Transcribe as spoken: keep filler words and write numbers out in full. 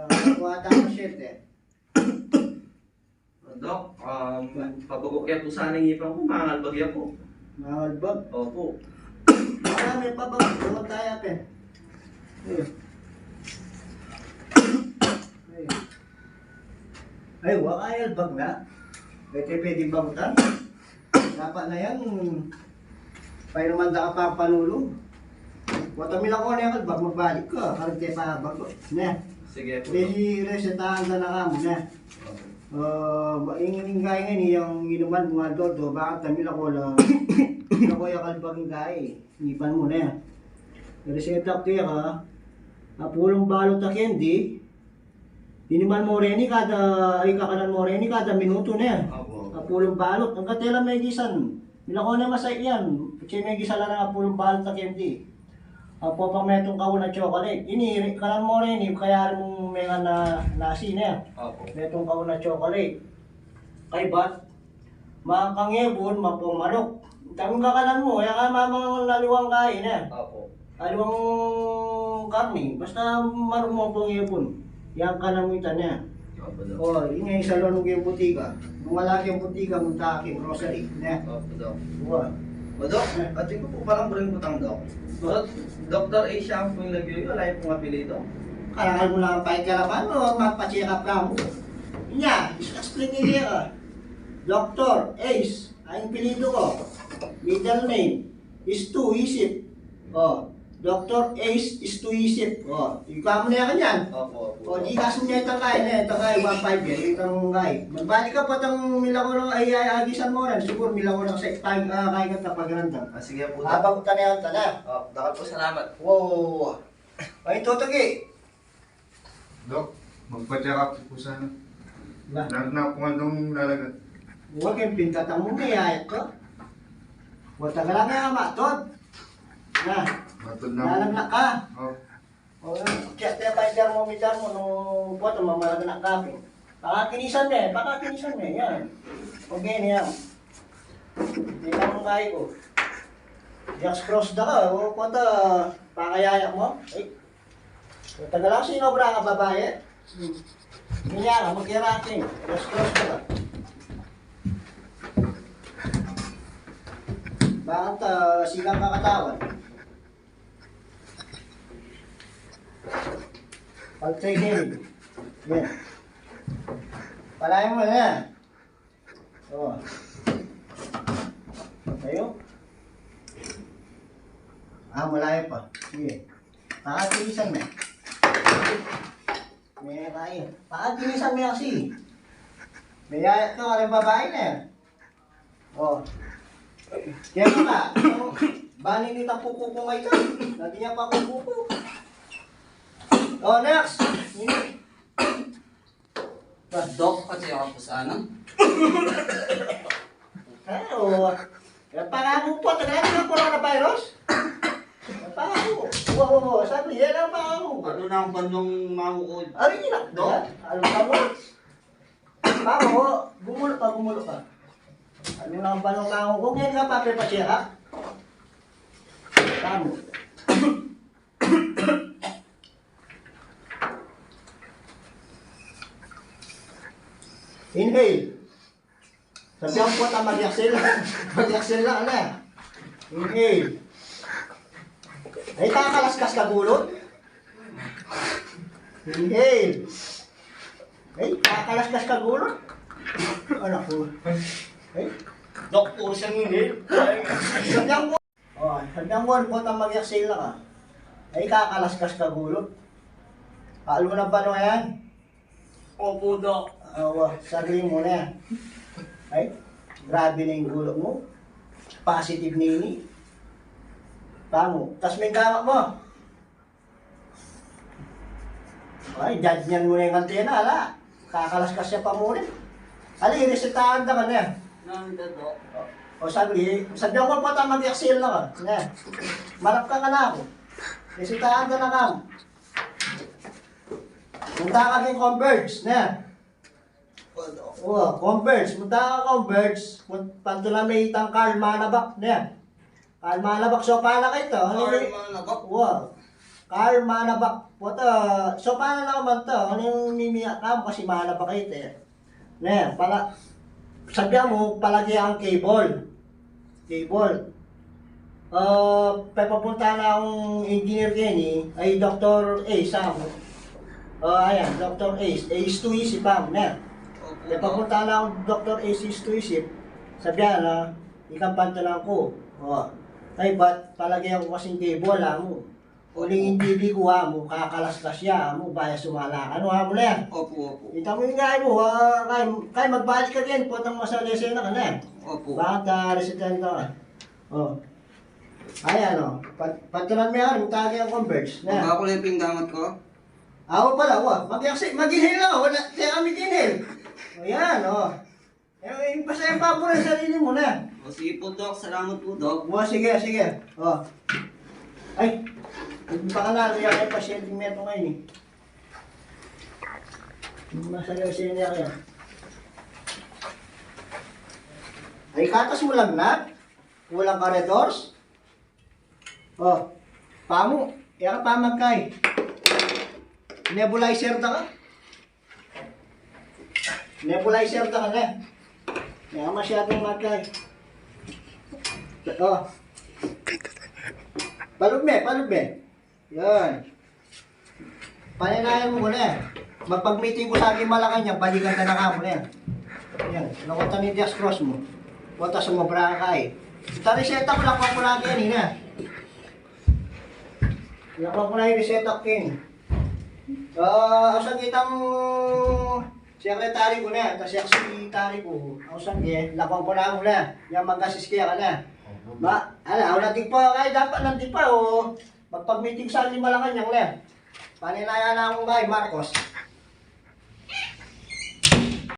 Kuha tayo ng shirt eh. Doc, um, pabago ke pu sana ing ipan ku, mangalbag ya pu. Mangalbag? Opo. Marami pabago, kuha tayo, pe. Ayun. Ayun. Ay, wa ka albag na. Pwede, pwede bagutan. Dapat na yan, painuman da ka pa panulu. Wa ta milako ne kalbag, magbalik ka. Karag te pa bago. Ne? Sige pu. Resi-, resetahan da na ka mu, ne? Opo. Ah, ba, ing, ing gayi ngeni, ing inuman mu, Doc, baka ta milako la, milako ya kalbag ing gayi. Ipan mu, ne? Reseta ku keka, apulung balot a candy, inuman mu reni kada, ay, kakanan mu reni kada minutu, ne? Opo. Apulung balot. Angga te la megisan. Milako ne masakit yan. Kasi megisan la nang apulung balot a candy. Apo pa metung kaun a chocolate. Ini, kanan mu reni, kaya mung mengan na nasi, ne? Opo. Metung kaun a chocolate. Kaybat, mangan kang ebun, mapung manuk. Tamung kakanan mu, ya ka mamangan aliwang kain, e. Opo. Aliwang karni, basta marumong pung ebun. Yang kanan mu ita ne. Opo, Doc. O, ini ing saluan mu king butika. Nung wala keng butika, munta ka king grocery, ne? Opo, Doc. Wa. O, Doc, atin ku pu palang buring butang, Doc. Wa. Doc, Doktor Ace ya pu ing lagyu yu, ala ya pung apelyidu? Karangal mu na pakialaman, o magpa-check up ka mu. Inya, explain ne keka. Doktor Ace, ing apelyidu ku. Middle name, Istu Isip. O, Doktor Ace Istu Isip. O, ika mu ne kanyan. Opo, opo. O, di kasu ne itang kain, e, itang kain, one five yan, itang kain. Magbalik ka pa itang milako nang, ay, ay, agisan mu rin. Siguru milako nang sa, kain, a, kain ka ta pakiramdam. A, sige pu, Doc. Abagutan ne ita, ne? O, dakal pung salamat. Wa, wa, wa, wa. Ay, tutuki. Doc, magpa-check up ku sana. Na? Na, na, kung anong lalagan. Wa, keng pintatan mu, meyayat ka. Wa, tagal na nga matod. Na. Matod na. Lalag na ka. O. O, kaya te pa ing thermometer mu, nung pota, mamalagan na ka, pe. Pakakinisan me, pakakinisan me, yan. Okay na yan. Tingnan mu nga ku. Just cross da ka, o, pota, pakayaya mu. Ay. Tagal na sinobra kang babai. Kaya nga, magkiraking. Cross-cross ka ba? Bakit, ah, sigang ka katawan? Pag-training. Yan. Palayan mu na yan. O. Tayo. A, malayo pa. Sige. Pakatinisan me. Meyayat ka. Pakatinisan me kasi. Meyayat ka, walang babai na. O. Kaya nga, o, bali nita puku ku nga ita. Dati niya pa puku ku. O, next. Ini. Doc, pati ako pu sana. Ay, o. Kaya pangako pu, tagal na coronavirus. Kaya pangako. Wa, wa, wa. Sabi, yan ang pangako. Ano na ang bandong mangukod? Ari, yun na. Doc? Ano ka mo? Pangako, gumulo pa, gumulo pa. Ano na ang bandong mangukod? Ngayon ka pa, pepa-check up? Tamo. Inhale. Sabihan ku pota mag-exhale. Mag-exhale na, ala. Inhale. Ay, kakalaskas ka gulut. Inhale. Ay, kakalaskas ka gulut. Anak ku. Ay. Doktor siyang inhale. Sabihan ku O, sabihan ku pota mag-exhale na ka. Ay, kakalaskas ka gulut. Palu na ba no yan? Opo, Doc. Awa, sagli mu na yan. Ay, grabe na ing gulut mu. Positive na ini. Tamo. Tas me ing kamay mu. Ay, judge niyan mu na ing antena, ala. Kakalaskas ya pa mu rin. Ali, resetahan da ka ne. Nang dado. O, sagli, sabihan ku pota mag-exhale na ka. Ne. Marap ka kanaku. Resetahan da na ka. Munta ka king Converge, ne. O, Converge. Munta ka Converge. Mun-, pantulan me itang Karl Manabak, ne. Karl Manabak, so pala ka ita. Ano Karl ni Manabak? Wa. Carl Manabak. Pota, so paano na man to? Ano yung mimiyak na kasi Manabak ito eh. Ne, pala, sabi mo, palagi ang cable. Cable. Ah, pepapunta na akong engineer keni, ay Doktor Ace, ah. Ah, ayan, Doktor Ace. Ace to isip, ah, ne. Opo, Doc. Pepapunta na akong Doktor Ace, Ace to isip. Sabihan na, ikampantalan ko. Oh. Ay, ba't palagi ako kasing cable, ah, mo? Uling yung T V ko, ah, mo, kakalastas ya, ah, mo, baya sumala ka, ano, ah, mo na yan. Opo, opo. Ita mo yung gaya mo, ah, kay, kay magbalik ka din, potang masalese na ka na. Opo. Bakit, ah, resitento ka? Oh. Ay, ano, pat patulan mo yan, yung tagi ang converts. Na. Baba ko lang yung pinggamot ko. Ako pala, wa. Mag-, mag-inhale na, wala, kaya kami inhale. O yan, oh. Eh, eh, basta yung pabor ang sarili mo na. O, sige po, Doc. Salamat po, Doc. O, sige, sige. O. Ay, baka na, kaya yung pasyente meto ngayon eh. Masaya siya niya kaya. Ay, katas mo lang na. Walang karedors. O, pamu, e ka pa magkay. Nebulizer ta ka? Nebulizer ta ka na. E ka masyadong magkay. O. Palub me, palub me. Yan. Paninayan mo ko na. Magpag-meeting ko sa aking Malacanang, balikan ka na ka mo na. Yan, nakuta ni Diaz Cross mo. Kuta sumobra ka eh. Ita reseta ko, lakwan ko lagi yan, ina. Lakwan ko na yung reseta ko, Ken. Ah, sa kitang secretary ko na, ta secretary ko. Ang sangge, lakwan ko na mo na. Yan, mag-assist kaya ka na. Ma, ala, ako natigpa, kaya dapat natigpa, o. Magpag-meeting sa lima lang kanyang le. Paninayan na akong kay Marcos.